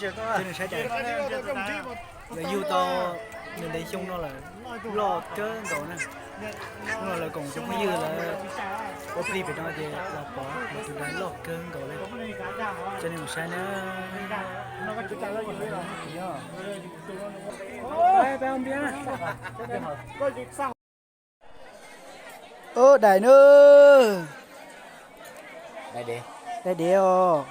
Ntawd, nws saib cas, lawv yug tau ntev ntev xyoo no lawm, loj kawg nkaus na. Hnub no lawv koom cov phooj ywg lawv ua plig pem no ces los pom tus dais loj kawg nkaus li. Coj nej mus saib na. Ub, dais na. Dais dev os.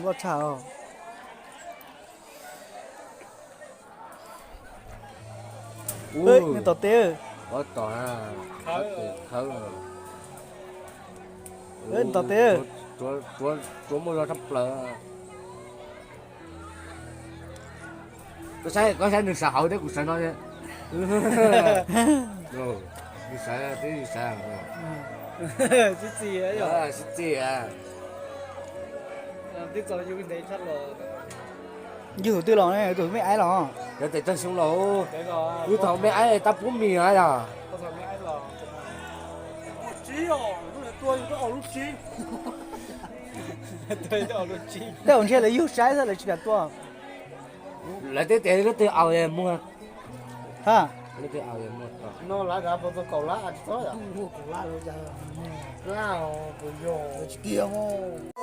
Loj tshaj os. Nws tom teb. Nws tom teb. Tsuav muaj zog tshaj plaws. Koj saib, koj saib nws sawv hauv thiab kuv sawv no. Nws sawv, twb sawv. Sib txig, sib txig. Yug twg los ne, tus me aib los? Yog tes tag xyoo los. Wb thaum me aib tab pub mis yog. Tej zaum ntshe lawv yug saib xwb lawv tsis kam tua. Lawv twb tias lub twg aus muag. Ha, lub twg aus muag. Tsis tiag mas.